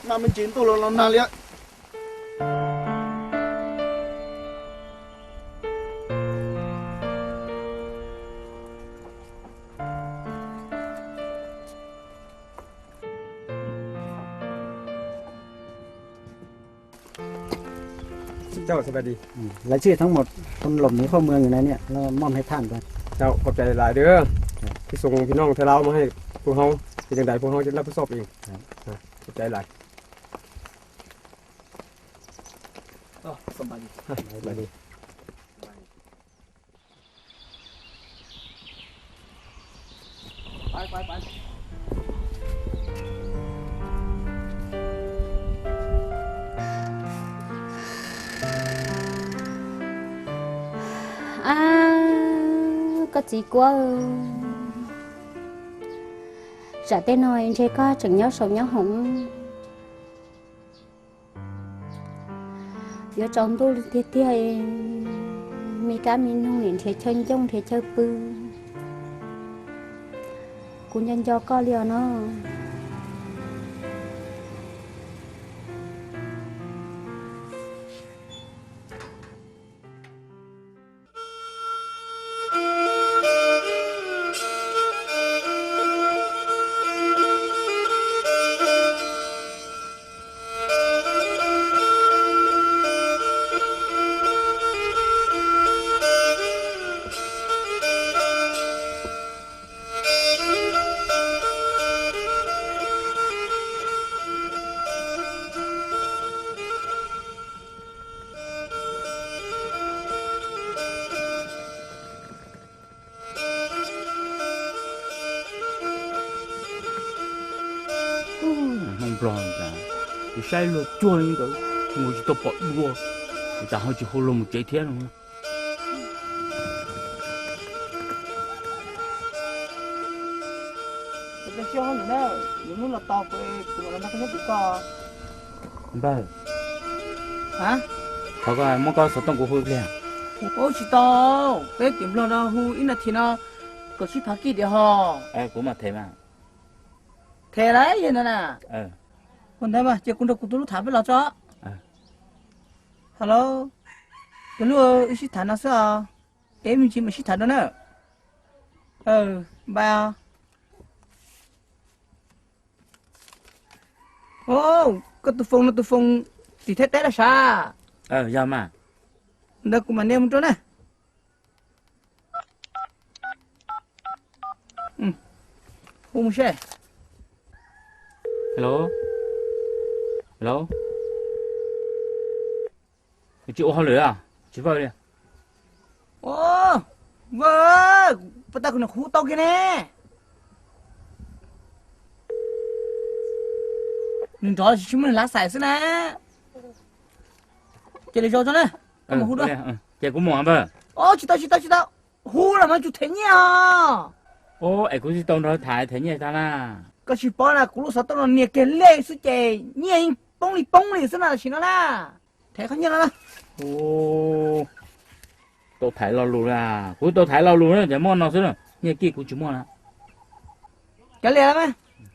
Nag me ntsis ntuj los los nag li. Chào, chào bạn đi. Rau qhov muaj thoob lom nws qhov muag yus na, nws muaj hais tham rau. Chào, khov cai lais dwb. Ib tsoom phi noog thaij laus muab hais pub hauv, ces cov ntawd pub hauv ces lawv pub xoj pis. Khov cai lais. Ab, koj txiv Kuab, tsam tej no ntshe koj tseem nyob saum nyob hoom. Yuav tsaus ntuj tiag tiag, me kab me noog niam nrhiav chaw ncoj nrhiav chaw pw, kuv nco nco koj li os no. Hmoob Nplog cas, kuv saib luag cuag li ntawd, mus tsis tau pom dua, cas ho tsis hu luag mus tsev thiab no. Npawg, thov koj muab koj xov tooj kuv hu ib pliag. Ua tsis tau, peb tim Nplog no hu ib nas this no kom sib phav kij tias ho. Kuv mam them mas. Them lawm yog ntawd na. Ua ntawd mas ces kuv nrog kuv tus hlub tham peb los tso. Hello, tus hlub, wb sib tham no xwb os. Es me ntsis mam sib tham dua na. Bye. Koj tus foos no tus foos tim Thaib teb los sav? Yog mas. Ntawd kuv mam nias mus rau na. Hu mus seb. Hello. Hello. Tsis ua hauj lwm a, tsis vawj li. Vawj, pas tas kuv niam hu tau kiag ne. Nws nrov tsis muaj nws lav xais xwb na. Cia li zoo tso na. Koj mus hu dua. Ces kuv mus npawg. Tsis tau tsis tau tsis tau. Hu los mas tsum them nyiaj os. Es kuv tsis tau nrog tham them nyiaj tag na. Koj tsis paub na, kuv lub xov tooj no nias kiag lej xwb ces nyiaj yeej poob li poob li xwb na tam sim no na. Them qhov nyiaj no na. Tau thaiv lo lus na, kuv tau thaiv lo lus na ces muaj no xwb na, nyiaj kij kuv tsis muaj na. Kav liam,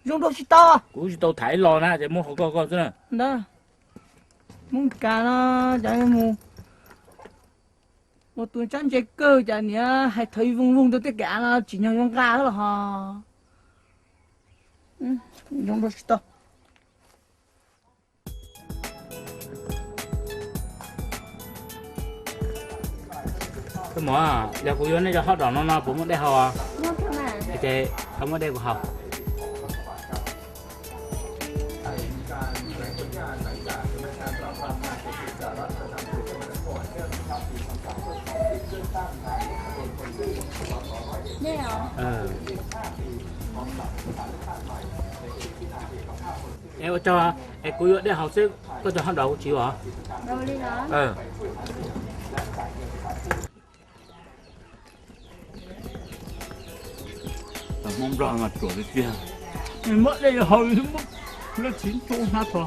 zoo dua tsis tau. Kuv tsis tau thaiv lo na ces muaj qhov koj koj xwb na. Ntawd, Hmoob Kas no cas mus ua tus tsab ntse kawg cas niam hais thawv voog voog rau tej kev av no tsim nyog zoo nqa los ho. Zoo dua tsis tau. Tus muam, yog kuv yuav nej cov hot dog no no puas muaj dej haus? Ces koj muab dej kuv haus. Es ua tsaug, es kuv yuav dej haus xwb, koj cov hot dog kuv tsis ua. Hmoob Nplog mas ruam tiag tiag, muab dej haus, muab lub txiv ntuj hnab tso.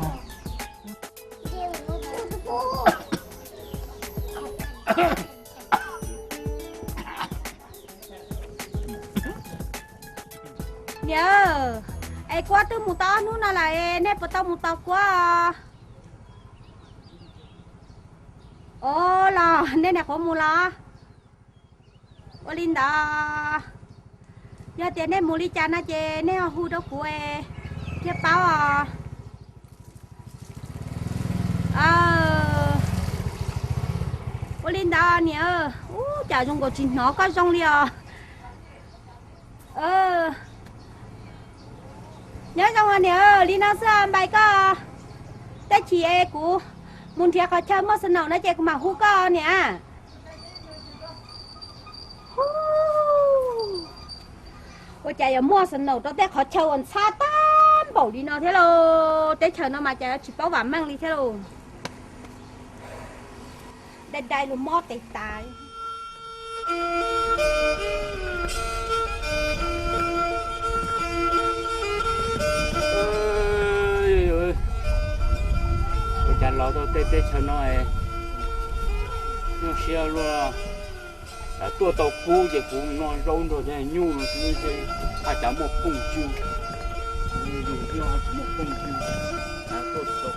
Niam, Es Kuab twb mus tau ob hnub no lawm, nej puas tau mus tos Kuab? Os, los nej niam qhuav mus los? Ua li ntawd, yog tias nej mus li cas no ces nej ho hu rau kuv thiab paub os. Ua li ntawd niam, ub, cas zoo nkaus tsis hnov koj zoo li os. Nyob zoo niam, li no xwb npais koj, tej chim es kuv mus nrhiav qhov chaw muaj snow no ces kuv mam hu koj niam. Ua cas yuav muaj snow rau tej qhov chaw uas ntxhab tag npaum li no thiab lauj? Teb chaws no mas cas yuav tsis paub vam meej li thiab lauj. Dai dai lus mob tes tas. Ua cas los tau tej teb chaws no es nyuaj siab luaj. Lam tuaj tau kub ces kuv noj zaub nrog cov nyuj no xwb, haj tseem muaj phooj ywg. Yus noj haj tseem muaj phooj ywg, lam tuaj tau kub.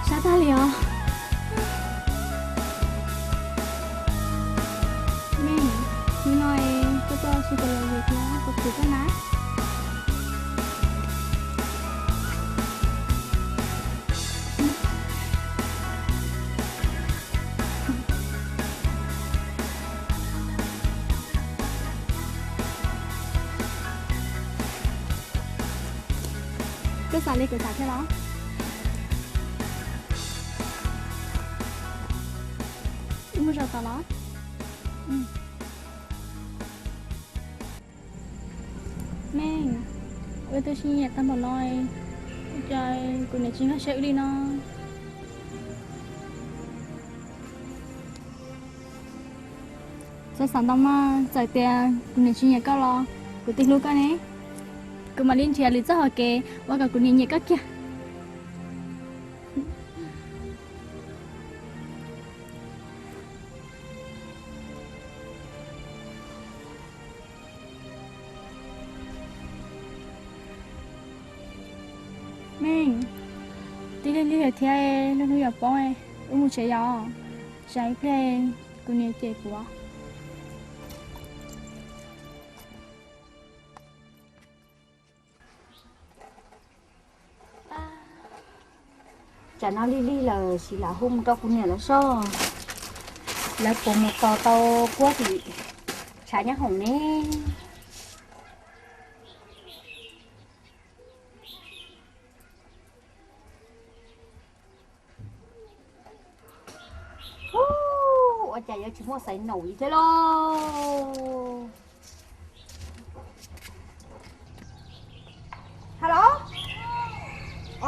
Sab tag li os. Meej, hnub no koj tuaj sib pab los yus thiab, koj khwv koj na. Koj xav li kuv xav thiab los? Wb mus zaum tod los? Meej, wb twb sib nyiam tag npaum no, ua cas kuv niam tsis nkag siab wb li no? Txhob xav ntau mas, txawm tias kuv niam tsis nyiam koj los kuv twb hlub koj ne. Kuv mam li nrhiav lwm txoj hau kev ua kom kuv niam nyiam koj kiag. Meej, twb lig lig lawm thiab, lub hnub yuav poob, wb mus tsev yom. Tsam ib pliag kuv niam cem kuv. Tsam no lig lig lawm, sim lam hu mus rau kuv niam lawv soj, lawv puas mus tos tau Kuab tim tshav nyob hoom ne. Ua cas yuav tsis muaj xaiv naum li thiab lauj? Halo,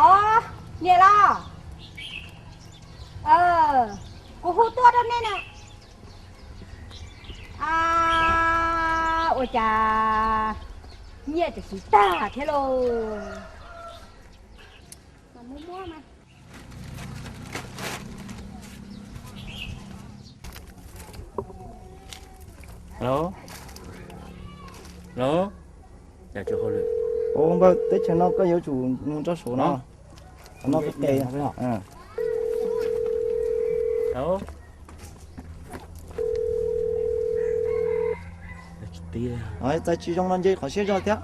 os, niam los? Kuv hu tuaj rau nej na. Ua cas nyiaj tseem tsis tag thiab lauj? Halo, halo. Ua npawg, teb chaws no koj yuav tsum mus rau saum no. Qhov no qis qis. Txawm tsis zoo no nce qhov siab zog thiab.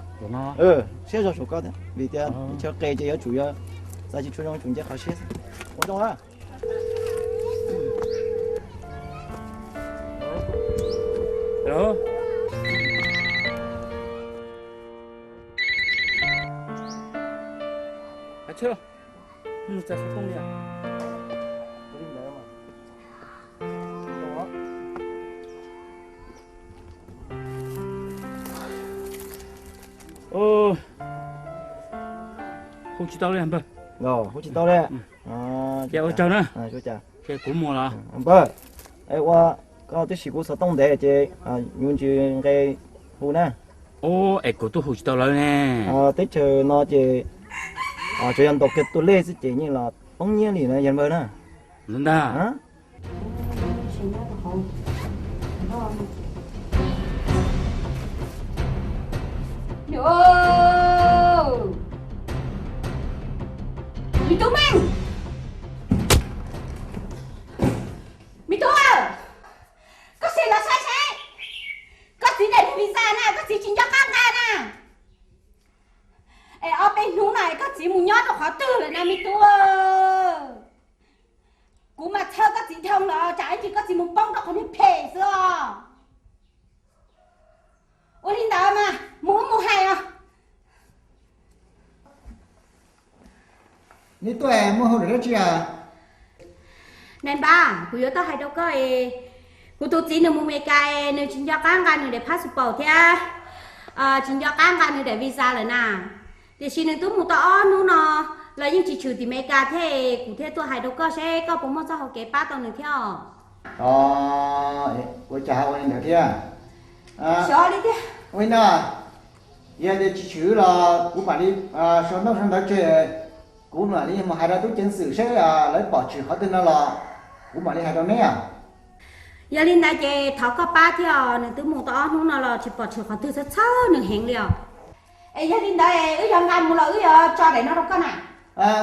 Siab zog saum koj thiab, vim tias chaw qis ces yuav tsum, txawm tsis tshua zoo tsum nce qhov siab. Ua zoo na. Hu tsis tau li npawg. Hu tsis tau li. Ces ua tsaug na. Ces kuv mus los npawg. Es ua Koj twb siv kuv xov tooj ntev ces yuav ntsis nqe hu na. Ub, es kuv twb hu tsis tau lawv ne. Teb chaws no ces tsuas yog ntaus kiag tus lej xwb ces yeej los poob nyiaj li na yawg npawg na. Ntag. Me tub Meej, me tub, koj sim los saib seb, koj txiv daim visa na koj txiv tsis nco qab nqa na. Es ob peb hnub no es koj txiv mus nyob rau qhov twg lawm na me tub? Kuv mas txhawj koj txiv dhau los tsam ib ntsis koj txiv mus poob rau qhov niag phem xwb os. Ua li ntawd mas mus wb mus hais os. Neb tuaj muaj hauj lwm dab tsi a? Nais npawg, kuv yuav tuaj hais rau koj es kuv tus txiv nws mus Meskas es nws tsis nco qab nqa nws daim passport thiab tsis nco qab nqa nws daim visa lawm na. Tiam sis nws twb mus tau ob hnub no los yeej tsis tshwm tim Meskas thiab es kuv thiaj tuaj hais rau koj seb koj puas muaj txoj hau kev pab tau nws thiab os. Ua cas ua li ntawd thiab? Xyov li tiag. Ua li no, yog tias tsis tshwm los kuv mam li sau ntaub sau ntawv tseg, kuv mam li mus hais rau tub ceev xwm seb lawv pom tshwm qhov twg no los kuv mam li hais rau neb. Yog li ntawd ces thov koj pab thiab os, nws twb mus tau ob hnub no los tsis pom tshwm qhov twg, txhawj txhawj nws heev li os. Es yog li ntawd wb yuav nqa mus los wb yuav tso daim no rau koj na.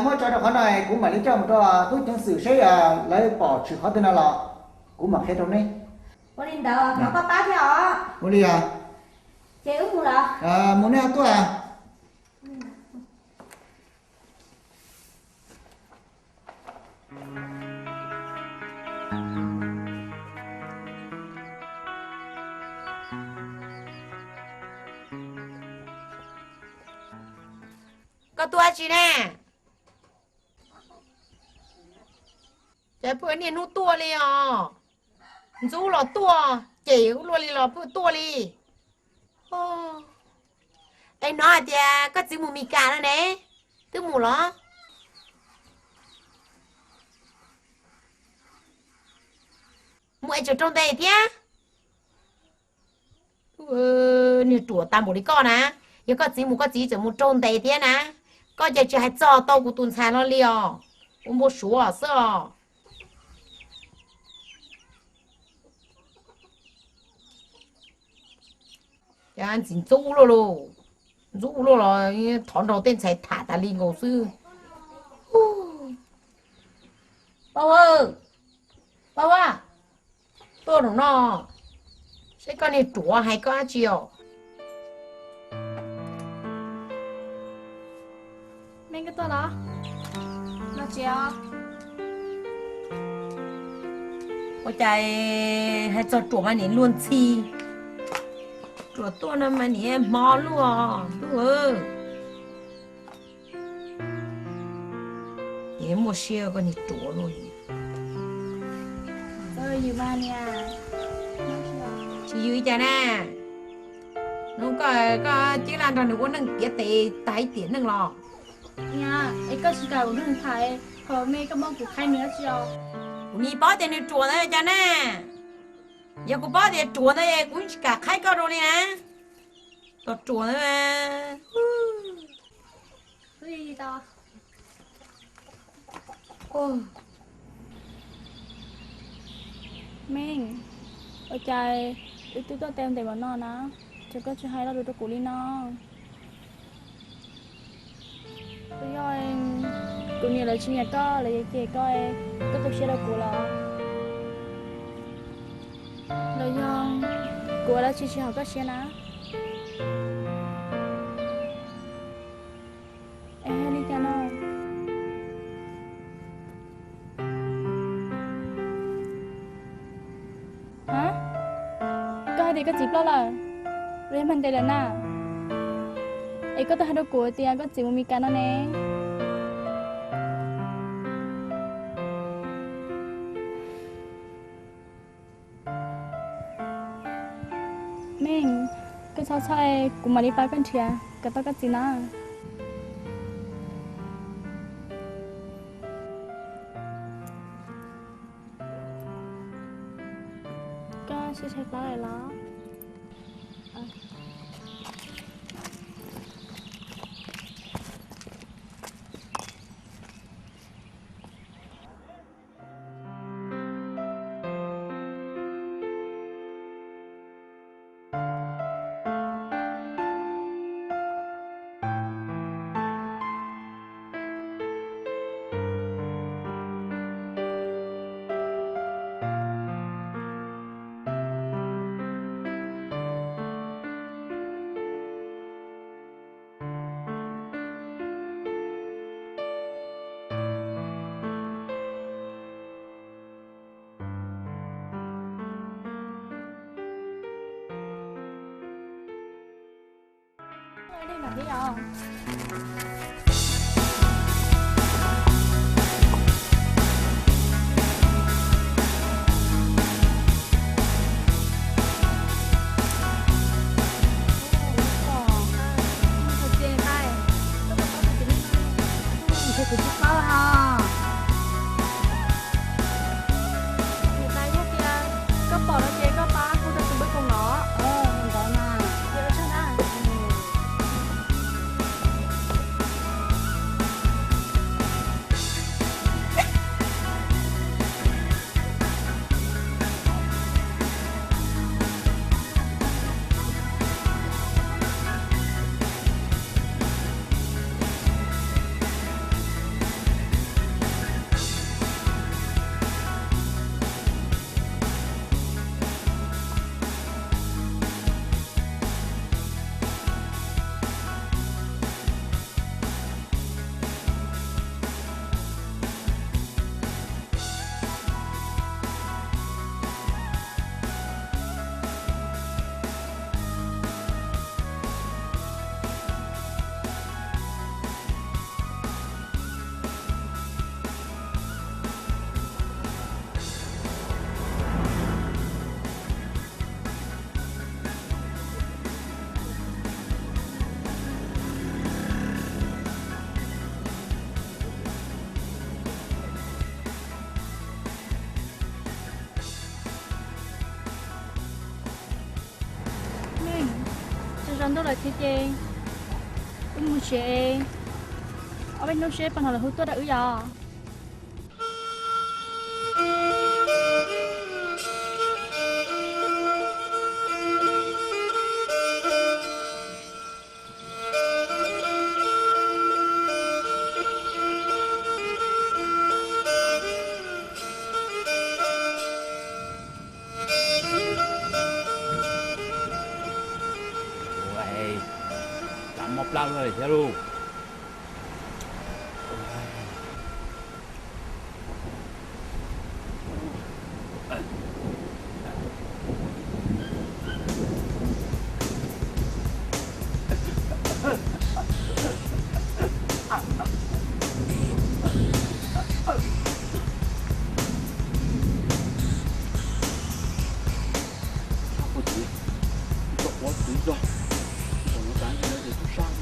Muab tso rau qhov no kuv mam li coj mus rau tub ceev xwm seb lawv pom tshwm qhov twg no los kuv mam qhia rau neb. Ua li ntawd thov koj pab thiab os. Ua li os. Ces wb mus lawm. Mus neb ho tuaj. Koj tuaj dab tsi ne? Ces pheej niaj hnub tuaj li os. Ntxub los tuaj, cem luaj li los pheej tuaj li. Es hnov hais tias koj txiv mus Meskas no ne, twb mus los? Mus es tseem raug ntes thiab. Niag ruam tag npaum li koj na, yog koj txiv mus koj txiv tseem mus raug ntes thiab na. Koj ces tsis hais txog tau kuv tus ntxhais no li os. Ua npau suav xwb os. Cas ntxim ntxub luaj los, ntxub luaj los thov nrog tej ntxhais tham tas li nkaus xwb. Pau, Pau a, tuaj no, seb koj niag ruam hais koj dab tsi os. Ua cas hais txog ruam mas nim luag ntxhi, ruam tuaj no mas nim hmo luaj ntuj. Muaj siab koj niag ruam luaj. Tsis yws li cas na. Hnub koj, koj ceeb laj nrog nws ua neej tiav tes tag ib tiam neej los. Es koj tsis kam ua neeg tham, qhov me koj muab kuv qhaib nws dab tsi os? Kuv nim paub tias nws ruam ntawd cas na. Yog kuv paub tias ruam ntawd kuv tsis kam qhaib koj rau li na. Tos ruam ntawd. Meej, ua cas wb twb tuaj tau ntev npaum no na, cas koj tsis hais lo lus rau kuv li no? Yog kuv nyiam lawv tsis nyiam koj lawv yuav cem koj, koj tu siab rau kuv los? Los yog kuv ua dab tsi tsis haum koj siab na? Es yog li cas no? Ha, koj hais tias koj txiv ploj lawm los yog mag ntes lawm na? Es koj twb hais rau kuv tias koj txiv mus Mes Kas no ne. Meej, koj txhob txhawj, kuv mam li pab koj nrhiav kom tau koj txiv na. Ces kuv tsis paub os. Niam tais, yog tias koj pom no ces koj pab kuv rau tus npawb koos no. Ntawd na. Ces ua tsaug na. Tsaus ntuj lawm thiab ces wb mus tsev, ob peb hnub seb pog no lawv hu tuaj rau wb yom. Cas mob plab luaj li thiab lauj. Txhob ua txiv, txhob ua txiv tso, txhob ua txiv tso, tub sab.